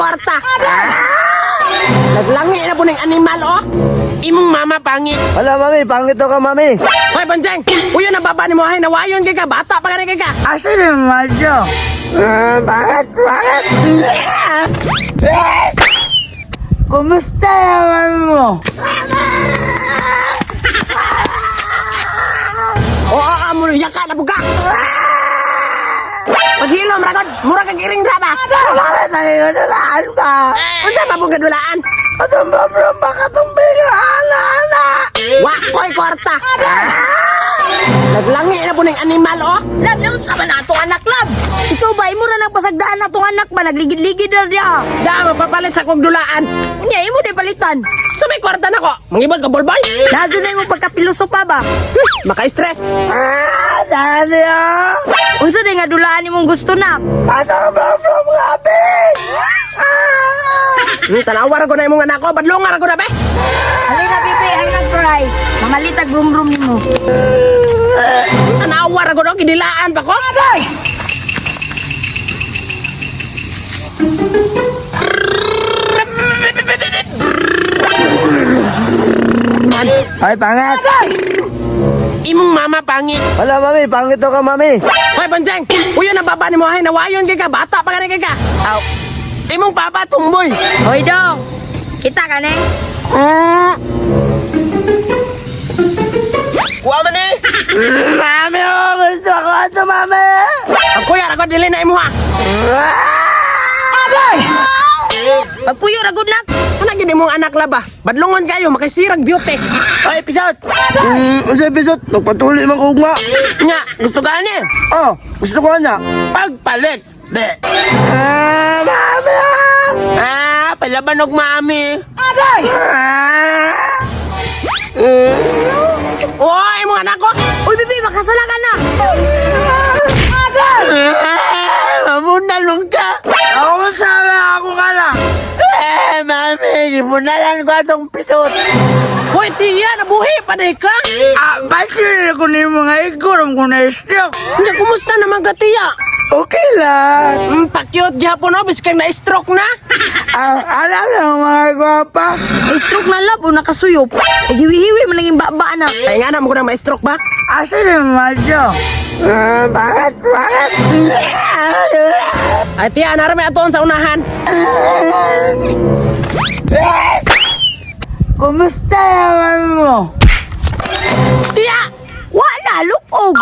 kwarta. Naglangi na po ng animal, oh. Imong mama pangit. Wala, mami, pangit to ka, mami. Hoy, Bonjeng! Uyo na baba ni mo, ay, nawayon kay ka, bata pa gani kay ka. Asa na yung macho? Ah, bakit? Bakit? Kumusta yung mami mo? Oo, oh, mo yaka na buka. Paghilom, ragod, mura kag iring ra ba? Bakit nangingunulaan ba? Unsa ba pong gadulaan? Atong bamram ba katong biga? Ala, ala! Wa ko'y kwarta. Naglangi na po ng animal, oh. Lab, naunsa man na atong anak, lab? Ikaw ba, imo ra nang pasagdaan na atong anak ba? Nagligid-ligid na diya. Da, mapapalit sa kong dulaan. Unya, imo di palitan. Sa may kwarta na ko, mangibot ka bolbol. Nazo na imo pagkapiloso pa ba? Maka-stress. Ah, dali ah! Unsa day nga dulaan imong gusto nak? Atong bamram nga, be! Ah! Tanawa ra ko na imong anak ko, badlonga ra ko na be. Halika, bibi, halika, try. Mangalitag brum-brum nimo. Tanawa ra ko no, gidilaan pa ko. Ay, pangit! Imong mama pangit. Wala, mami, pangit to ka, mami. Hoy, Bonjeng! Uyo na baba ni mo, ay, nawayon kay ka, bata pa gani kay ka. Aw. Imong papa tumboy. Hoy, dong. Kita ka, neng? Kuha man eh. Mami, oh, gusto ko ito, mami! Ang kuya ra ko dili na imo ha. Pagpuyo ra gud nak. Ano gyud imong anak laba? Badlongon kayo, makasirag beauty. Oy, pisot. Unsay pisot? Nagpatuli man ko ugma. Nya, gusto ka ni? Oh, gusto ko na. Pagpalit. De. Ah, mami! Ah, palaban og mami. Ah! Oo, imong anak ko. Uy, bibi, makasala ka na. Ah, mamunalong ka. Ako sabi ako ka na. Eh, mami, gimunalan ko atong pisot. Hoy, tiya, nabuhi pa day ka. Ah, ba't ko ni mga igurom ko na stroke? Nya, kumusta naman ka, tiya? Okay lang. Pakyut gyapon no, biskang na-stroke na. Ah, alam na mga gwapa. Ay, stroke na lab o nakasuyop. Ay, hiwi-hiwi man naging baba na. Ay nga na mo ko na ma-stroke ba? Asa na yung macho? Ah, bakit? Bakit? Ay tiya, narami atoon sa unahan. Kumusta yung mami mo? Tiya! Wa na, lupog.